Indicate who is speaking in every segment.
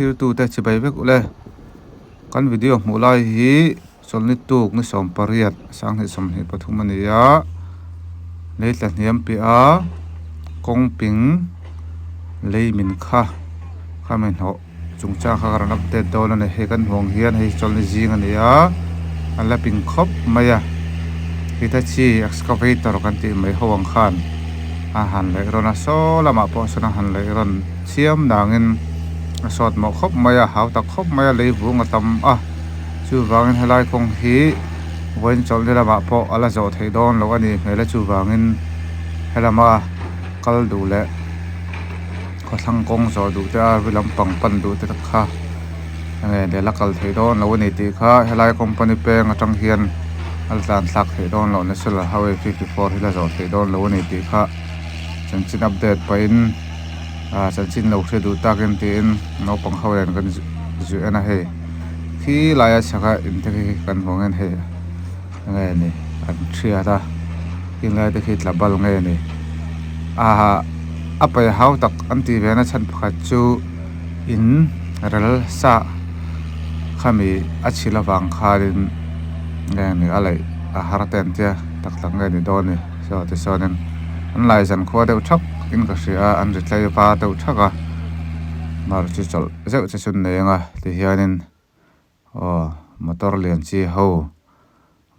Speaker 1: Thirtute chibai vek ule. Kan video hmuh lai hi chawlhni tuk ni 18 2023 a ni a. Lei tla hniam piah a kawng ping lei min kha kha mi hnawh chungchang kha ka rawn update dawn a ni. Hei kan hmuh ang hian hei chawlhni zing a ni a a la ping khawp mai a. Hitachi excavator kan tih mai ho ang khan a han laih rawn a saw lamah pawh sawn a han laih rawn. Siam dangin a sawt mawh khawp mai a, hau tak khawp mai a, lei vung a tam a, chuvangin helai kawng hi vawiin chawlhni lamah pawh a la zawh theih dawn loh a ni hmel a, chuvangin helama kal duh leh khawthlang kawng zawh duh te a ri lampang pan duh te kha enge leh la kal theih dawn loh a ni tih kha helai company peng atang hian a la tlan thlak theih dawn loh national highway 54 hi la zawh theih dawn loh a ni tih kha chanchin update pahin. Ah chanchin lo hria duh takin tiin naupang ho nen kan zuih en a hei khi laia chhaka in te khi kan hmu ang hian hei enge ni an thiat a khing lai te khi tla bal nge ni ah a paih hau tak an tih ve na chhan pakhat chu in rel sa khami a chhil avang khanin nge ni a laih a har te an tia tak tak nge ni dawn ni. Saw tichuanin an lai zan khua deuh thak in ka hria a an ri tlai va deuh thak a mar chu chawlh zeuh che chu an nei ang a tihianin aw motor lian chi ho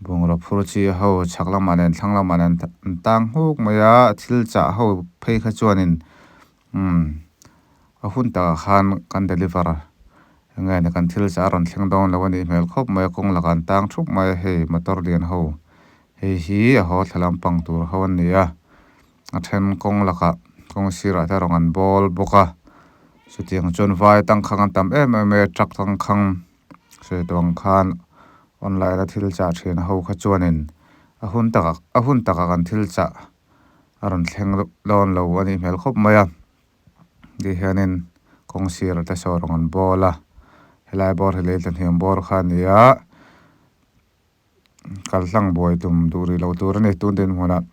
Speaker 1: bungraw phur chi ho chhak lamah nen thlang lamah nen an tang nghuk mai a thil chah ho phei kha chuanin umm a hun takah khan kan deliver enge ni kan thil chah a rawn thleng dawn lo a nih hmel khawp mai a kawng lakah an tang thup mai a hei motor lian ho. Hei hi a haw thla lampang tur ho an ni a a then kawng lakah kawng sirah te rawng an bawl bawk a chutiang chuan vai tangkhang an tam em em mai a truck tangkhang sawi tawh ang khan online a thil chah thin ho kha chuanin a hun takah a hun takah kan thil chah a rawn thleng dawn lo a nih hmel khawp mai a ti hianin kawng sirah te saw rawng an bawl a helai bawr hi lei tla hniam bawr kha a ni a. Kal hlang buai tum duh rih lo tur a ni tun dinhmunah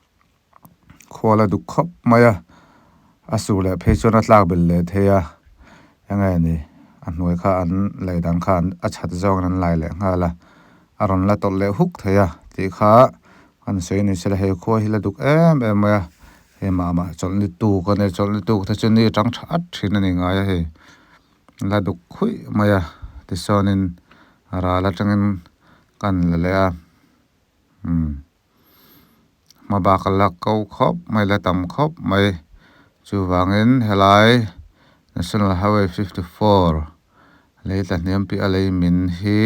Speaker 1: khual a duk khawp mai a a su leh phei chuan a tlak belh leh thei a enge ni a hnuai kha an lei dang kha a chhat zawngin an lai leh nghal a a rawn la tawlh leh huk thei a tih kha an sawi a ni sela he khua hi la duk em em mai a hei mah mah chawlhni tuk a nia chawlhni tuk te chu ni atang tha at thin a ni ngai a hei la duk khuih mai a tichuanin ral atangin. Kan la leh a umm hma bak a la ko khawp mai la tam khawp mai chuvangin helai national highway 54 lei tla hniam piah a lei min hi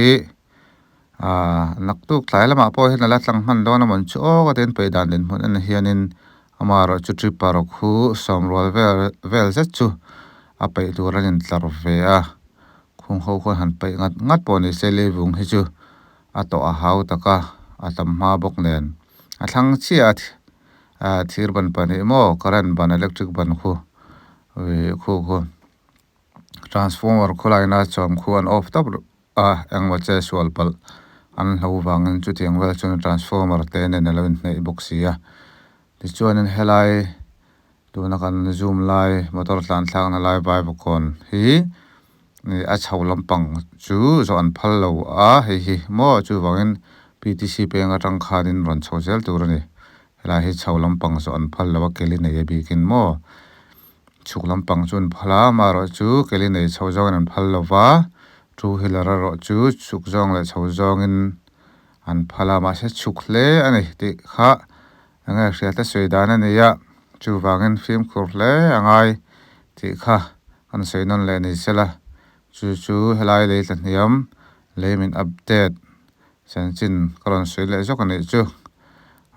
Speaker 1: ahh naktuk tlai lamah pawh hian a la tlang hman dawn a mawn chu aw ka tin peih dan dinhmun en hianin amaherawh chu trip paruk khu sawm rual vel vel zet chu a peih tur a intlar ve a. Khung ho khawn han paih ngat ngat pawh ni se leivung hi chu a tawh a hau tak a, a tam hma bawk nen. A thlang chiah a thir ban pahnih maw current ban electric ban khu ih khu khu transformer khawlaina chawm khu an off tawp a engmaw che sual palh an hlo vangin chutiang vel chuan transformer te nen a lo inhnaih bawk si a tichuanin helai. Tuna kan zoom lai motor tlan thlakna lai vaivakawn hi a chho lampang chu zawh an phal lo a hei hi maw chuvangin P T C peng atang khanin rawn chho zel tur a ni helai hi chho lampang zawh an phal lo a keli nei a bikin maw chhuk lampang chu an phal a amaherawhchu keli nei chho zawngin an phal lo va two wheeler erawh chu chhuk zawng leh chho zawngin an phal a mahse chhuk hle a ni tih kha. Enge hriat a sawi dan a ni a, chuvangin fimkhur hle a ngai tih kha kan sawi nawn leh ni sela, chu chu helai lei tla hniam lei min update chanchin ka rawn sawi leh zawk a nih chu.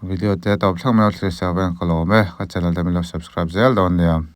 Speaker 1: Video te tawp thleng mai lo thlir sa veng ka lawm e, ka channel te min lo subscribe zel dawn nia.